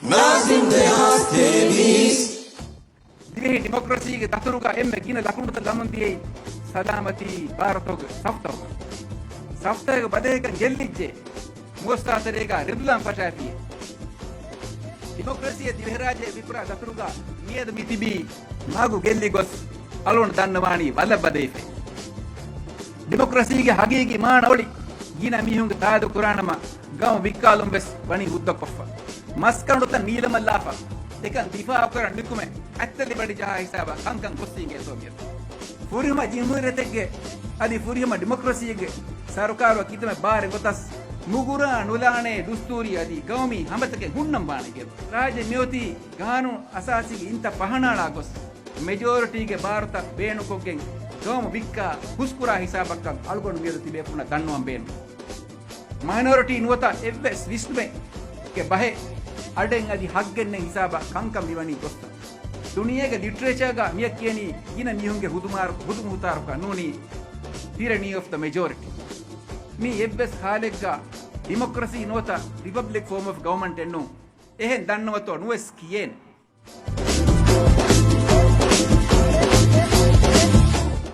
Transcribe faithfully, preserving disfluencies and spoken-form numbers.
ނާޒިމް ދެހާސް ތޭވީސް. ދިވެހި ޑިމޮކްރަސީގެ ދަތުރުގަ އެންމެ ގިނަ ލަކުނުތައް ލަމުން ދިޔައީ ސަލާމަތީ ބާރުތަކުގެ ސަފްތަކުގަ. ސަފްތަކުގެ ބަދަހެއްކަން ގެއްލިއްޖެ މުވައްސާތެރޭގަ ރިދުލާން ފަށާފިޔޭ. ޑިމޮކްރަސީއެއް ދިވެހިރާއްޖެ ވިއްޕަރާ ދަތުރުގަ މިއަދު މި ތިބީ މަގު ގެއްލި ގޮސް އަޅުގަނޑު ދަންނަވާނީ ވަލަށް ވަދެފަ. ޑިމޮކްރަސީގެ ހަގީގީ މާނަ އޮޅި ގިނަ މީހުންގެ ތާދު ކުރާނަމަ، ގައުމު ވިއްކާލުން ވެސް ވަނީ ހުއްދަކޮށްފަ. މަސްކަނޑުތައް ނީލަމަށްލާފަ، އެކަން ދިފާއުކުރަން ނިކުމެ، އަތްތަލި ބަޑި ޖަހާ ހިސާބަށް ކަންކަން ގޮސްސިނގޭތޯ މިއަދު. ފުރިހަމަ ޖުމްހޫރިއްޔަތެއްގެ އަދި ފުރިހަމަ ޑިމޮކްރަސީއެއްގެ ސަރުކާރުއަށް ކިތަންމެ ބާރެއް ގޮތަސް ނުގުރާ ނުލާނޭ ދުސްތޫރީ އަދި ގައުމީ ހަމަތަކެއް ހުންނަން ވާނެ މިއަދު. ރާއްޖެ މިއޮތީ ގާނޫނު އަސާސީގެ އިންތައް ފަހަނައަޅާ ގޮސް، މެޖޯރިޓީގެ ބާރުތައް ބޭނުންކޮށްގެން ގައުމު ވިއްކާ ހުސްކުރާ ހިސާބަކަށް އަޅުގަނޑު މިއަދު ތިބޭފުޅުންނަށް ދަންނަވަން ބޭނުން. މައިނޯރިޓީ ނުވަތަ އެއްވެސް ވިސްނުމެއްގެ ބަހެއް އަޑެއް އަދި ހައްގެއް ނެތް ހިސާބަށް ކަންކަން މިވަނީ ގޮސްތައް. ދުނިޔޭގެ ލިޓްރޭޗާގަ މިއަށް ކިޔަނީ ގިނަ މީހުންގެ ހުދުމާރު-، ހުދުމަހުތާރުކަން ނޫނީ ޓިރަނީ އޮފް ދަ މެޖޯރިޓީ. މީ އެއްވެސް ހާލެއްގަ ޑިމޮކްރަސީ ނުވަތަ ރިޕަބްލިކް ފޯމް އޮފް ގަވަމަންޓެއް ނޫން. އެހެން ދަންނަވަތޯ ނުވެސް ކިޔޭނެ.